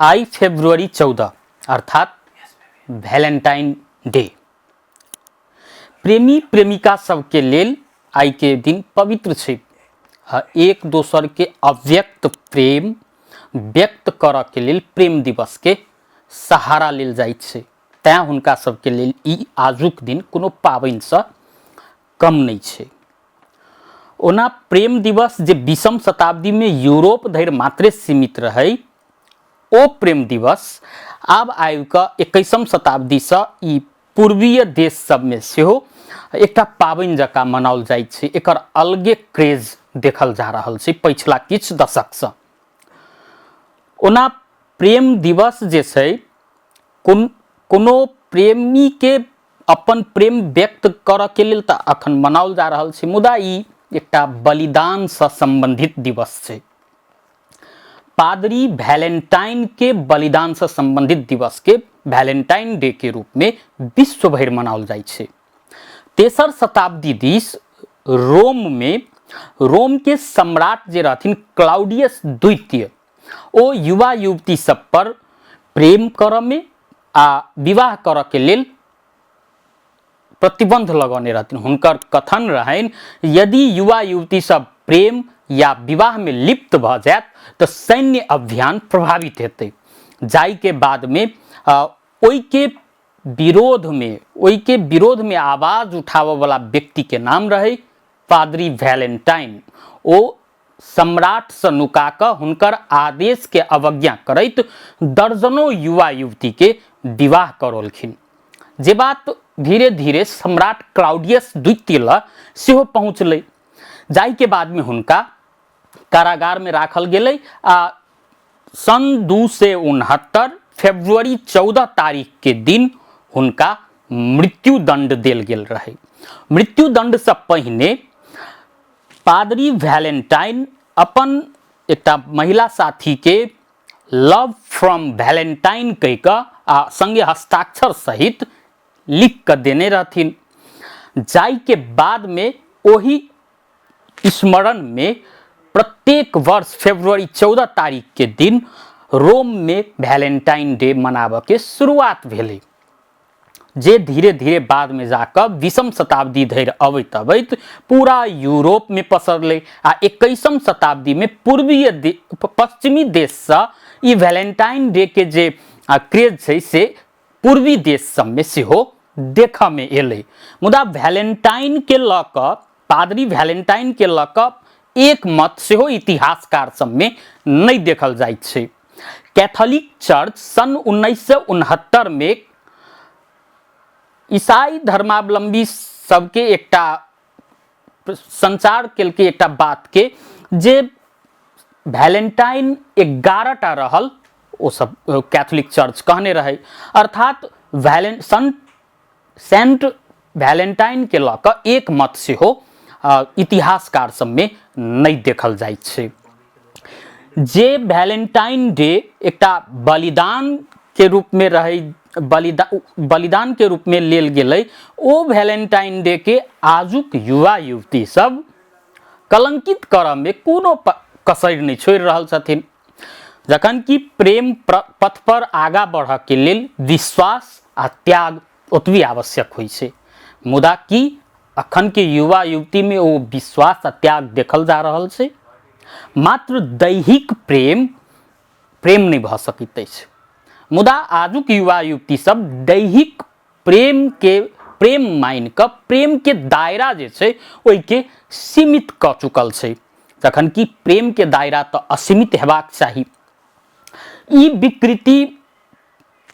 आइ February 14 अर्थात Valentine day. प्रेमी प्रेमिका सबके लेल आइ के दिन पवित्र छै। एक दोसर के अव्यक्त प्रेम व्यक्त करऽ के लेल प्रेम दिवस के सहारा लेल जाइत छै, तैं हुनका सबके लेल ई आजुक दिन कोनो पाबनिसँ कम नहि छै। ओना प्रेम दिवस जे 20म शताब्दीमे यूरोप धरि मात्रे सीमित रहै, ओ प्रेम दिवस आब आबि कऽ 21म शताब्दीसँ ई पूर्वीय देश सबमे सेहो एकटा पाबनि जकाँ मनाओल जाइत छै। एकर अलगे क्रेज देखल जा रहल छै पछिला किछु दशकसँ। ओना प्रेम दिवस जे छै कोनो प्रेमीके अपन प्रेम व्यक्त करऽके लेल तऽ अखन मनाओल जा रहल छै, मुदा ई एकटा बलिदानसँ सम्बन्धित दिवस छै। पादरी वैलेंटाइन के बलिदानसँ सम्बन्धित दिवस के वैलेंटाइन डे के रूप में विश्व भरि मनाओल जाइ छै। तेसर शताब्दी दिस रोम में रोम के सम्राट जे रहथिन क्लाउडियस द्वितीय, ओ युवा युवती सब पर प्रेम करऽ में आ विवाह करऽ के लेल प्रतिबंध लगौने रहथिन। हुनकर कथन रहनि, यदि युवा युवती सब प्रेम या विवाह में लिप्त भऽ जायत तऽ सैन्य अभियान प्रभावित हेतै। जाहि के बाद में ओहिके विरोध में आवाज उठाबऽ वाला व्यक्ति के नाम रहै पादरी वैलेंटाइन। ओ सम्राटसँ नुका कऽ हुनकर आदेशके अवज्ञा करैत दर्जनों युवा युवतीके विवाह करौलखिन, जे बात धीरे धीरे सम्राट क्लाउडियस द्वितीय लग सेहो पहुँचलै, जाहिके बादमे हुनका कारागारमे राखल गेलै आ सन 269 फेब्रुअरी 14 तारीख के दिन हुनका मृत्युदंड देल गेल रहै। मृत्युदंडसँ पहिने पादरी वैलेंटाइन अपन एकटा महिला साथी के लव फ्रॉम वैलेंटाइन कहि कऽ आ संगे हस्ताक्षर सहित लिख कऽ देने रहथिन, जाहिके बादमे ओहि स्मरण में प्रत्येक वर्ष फेब्रुअरी 14 तारीख के दिन रोम में वैलेंटाइन डे मनाबऽ के शुरुआत भेलै, जे धीरे धीरे बाद में जाकऽ 20म शताब्दी धरि अबैत अबैत पूरा यूरोप में पसरलै आ 21म शताब्दी में पूर्वीय पश्चिमी देशसँ ई वैलेंटाइन डे के जे क्रेज छै से पूर्वी देश सबमे सेहो देखऽ में एलै। मुदा वैलेंटाइन के लऽ कऽ, पादरी वैलेंटाइन के लऽ कऽ एक मत सेहो इतिहासकार सबमे नहि देखल जाइत छै। कैथोलिक चर्च सन 1969 में ईसाई धर्मावलंबी सबके एकटा संचार केलकै एकटा बात के, जे वैलेंटाइन 11टा रहल ओ सब कैथोलिक चर्च कहने रहै, अर्थात सेंट वैलेंटाइन के लऽ कऽ एक मत सेहो इतिहासकार सबमे नहि देखल जाइत छै। जे वैलेंटाइन डे एकटा बलिदान के रूप में रहै, बलिदान के रूप में लेल गेलै, ओ वैलेंटाइन डे के आजुक युवा युवती सब कलंकित करऽ में कोनो कसरि नहि छोड़ि रहल छथिन, जखन कि प्रेम पथ पर आगा बढ़ऽ के लेल विश्वास आ त्याग ओतबी आवश्यक होइ छै। मुदा की अखन के युवा युवती में ओ विश्वास आ त्याग देखल जा रहल छै? मात्र दैहिक प्रेम प्रेम नहि भऽ सकैत अछि, मुदा आजुक युवा युवती सब दैहिक प्रेम के प्रेम मानि कऽ प्रेम के दायरा जे छै ओहिके सीमित कऽ चुकल छै, जखन कि प्रेम के दायरा तऽ असीमित हेबाक चाही। ई विकृति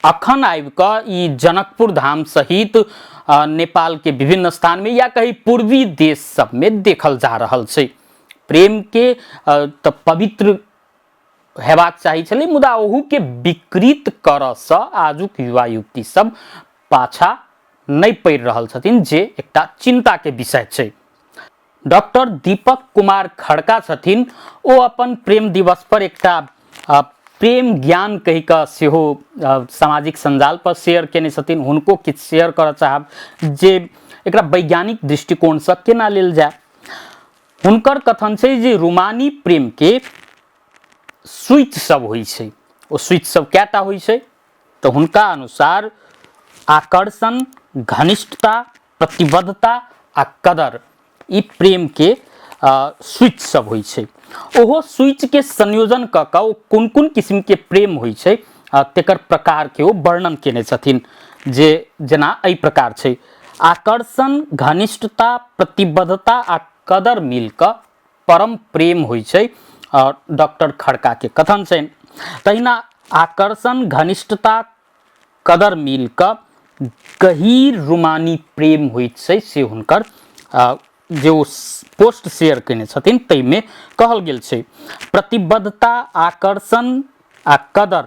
अखन आबि कऽ ई जनकपुर धाम सहित नेपाल के विभिन्न स्थान में या कहीं पूर्वी देश सब में देखल जा रहल छै। प्रेम के तऽ पवित्र हेबाक चाही छलै, मुदा ओहू के विकृत करऽसँ आजुक युवा युवती सब पाछा नहि पड़ि रहल छथिन, जे एकटा चिंता के विषय छै। डॉक्टर दीपक कुमार खड़का छथिन, ओ अपन प्रेम दिवस पर एकटा प्रेम ज्ञान कहि कऽ सेहो सामाजिक सञ्जाल पर शेयर केने छथिन। हुनको किछु शेयर करऽ चाहब जे एकरा वैज्ञानिक दृष्टिकोणसँ केना लेल जाय। हुनकर कथन छै जे रोमानी प्रेम के स्विच सब होइ छै, ओ स्विच सब कएटा होइ छै? तऽ हुनका अनुसार आकर्षण, घनिष्ठता, प्रतिबद्धता आ कदर ई प्रेमके स्विच सब होइ छै। ओहो स्विचके संयोजन कऽ कऽ ओ कोन कोन किस्मके प्रेम होइ छै, तेकर प्रकारके ओ वर्णन केने छथिन, जे जेना एहि प्रकार छै: आकर्षण, घनिष्ठता, प्रतिबद्धता आ कदर मिल कऽ परम प्रेम होइ छै, डॉक्टर खड़काके कथन छनि। तहिना आकर्षण, घनिष्ठता, कदर मिल कऽ गहीर रोमानी प्रेम होइत छै, से हुनकर जे ओ पोस्ट शेयर कयने छथिन ताहिमे कहल गेल छै। प्रतिबद्धता, आकर्षण आ कदर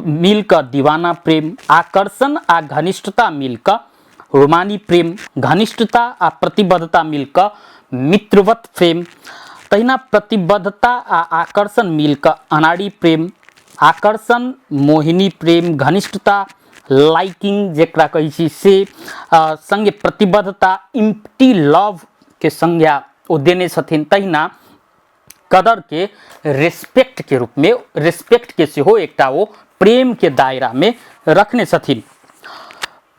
मिल कऽ दीवाना प्रेम, आकर्षण आ घनिष्ठता मिल कऽ रोमानी प्रेम, घनिष्ठता आ प्रतिबद्धता मिल कऽ मित्रवत प्रेम, तहिना प्रतिबद्धता आ आकर्षण मिल कऽ अनाड़ी प्रेम, आकर्षण मोहिनी प्रेम, घनिष्ठता लाइकिंग जकरा कहै छी से, सङ्गे प्रतिबद्धता इम्प्टी लव के संज्ञा ओ देने छथिन। तहिना कदर के रेस्पेक्ट के रूप में, रेस्पेक्ट के सेहो एकटा ओ प्रेम के दायरा में रखने छथिन।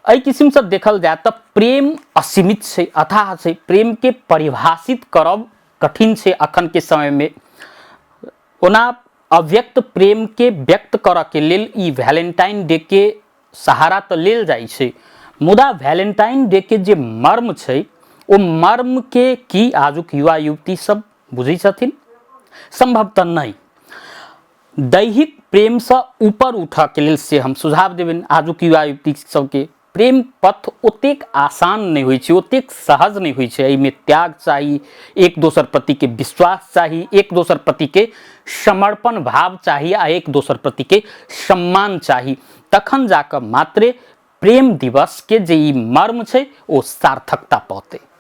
एहि किसिमसँ देखल जाय तऽ प्रेम असीमित छै, अथाह छै। प्रेमके परिभाषित करब कठिन छै अखनके समयमे। ओना अव्यक्त प्रेमके व्यक्त करऽके लेल ई वैलेंटाइन डे के सहारा तऽ लेल जाइ छै, मुदा वैलेंटाइन डे के जे मर्म छै, ओ मर्मके की आजुक युवा युवती सब बुझै छथिन? सम्भवतः नहि। दैहिक प्रेमसँ ऊपर उठऽके लेल से हम सुझाव देबनि आजुक युवा युवती सबके। प्रेम पथ ओतेक आसान नहि होइ छै, ओतेक सहज नहि होइ छै। एहिमे त्याग चाही, एक दोसर प्रतिके विश्वास चाही, एक दोसर प्रतिके समर्पण भाव चाही आ एक दोसर प्रतिके सम्मान चाही, तखन जाकऽ मात्रे प्रेम दिवसके जे ई मर्म छै ओ सार्थकता पौतै।